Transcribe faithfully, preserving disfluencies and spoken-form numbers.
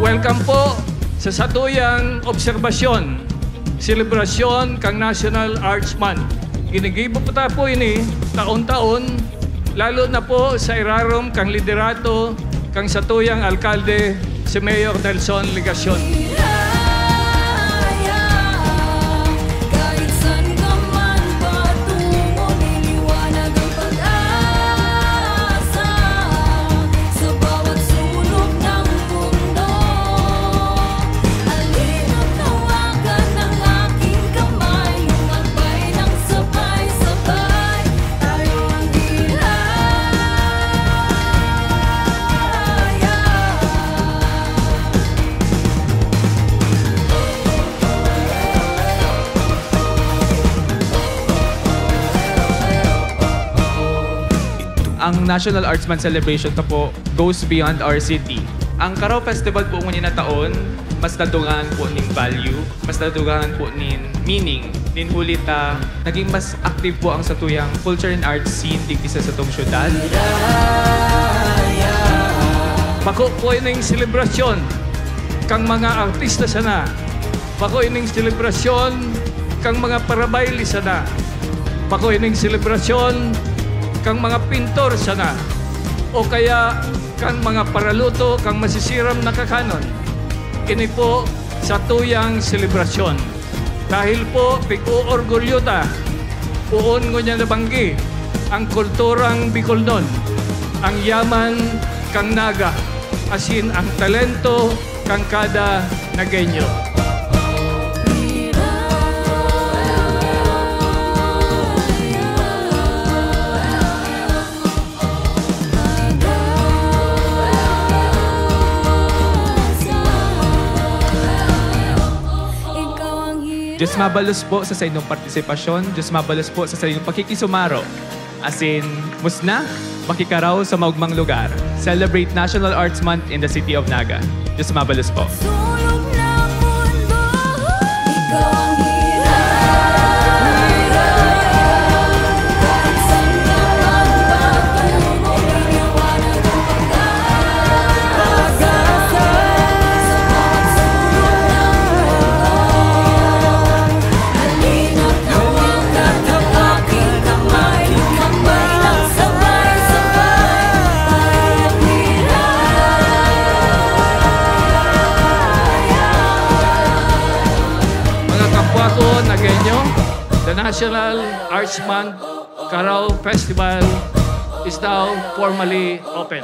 Welcome po sa satuyang obserbasyon, selebrasyon kan National Arts Month. Ginigibo po ta po ini taon-taon, lalo na po sa irarom kan liderato kan satuyang alkalde, si Mayor Nelson Legacion. Kahit saan ka man patungo, liliwanag ang pag-asa sa bawat sulok ng mundo. Halina't hawakan ang aking kamay, lumakbay nang sabay-sabay tayo ang gihaya. Ang National Arts Month celebration ta po goes beyond our city. Ang Karaw Festival po ngunyan na taon, mas nadugangan po nin value, mas nadugangan po nin meaning, nin huli ta naging mas active po ang satuyang culture and arts scene digdi sa satong syudad. Bako po ining selebrasyon kang mga artista sana. Bako ining selebrasyon kang mga parabayle sana. Bako ining selebrasyon kang mga pintor sana. O kaya kang mga paraluto kang masisiram na kakanon. Ini po satuyang selebrasyon. Dahil po, pig-oorgulyo ta, poon ngunyan na banggi, ang kulturang Bicolnon, ang yaman kang Naga, asin ang talento kang kada Nagueño. Diyos mabalos po sa saindong partisipasyon, Diyos mabalos po sa saindong pakikisumaro. Asin, musna, makikaraw sa maogmang lugar. Celebrate National Arts Month in the City of Naga. Diyos mabalos po. Sulog ng mundo, ikaw ang hiraya. Kahit saan ka man patungo, liliwanag ang pag-asa. Sa bawat sulok ng mundo, halina't hawakan ang aking kamay, lumakbay nang sabay-sabay. Mga kapwa ko, Nagueño, the National Arts Month Karaw Festival is now formally open.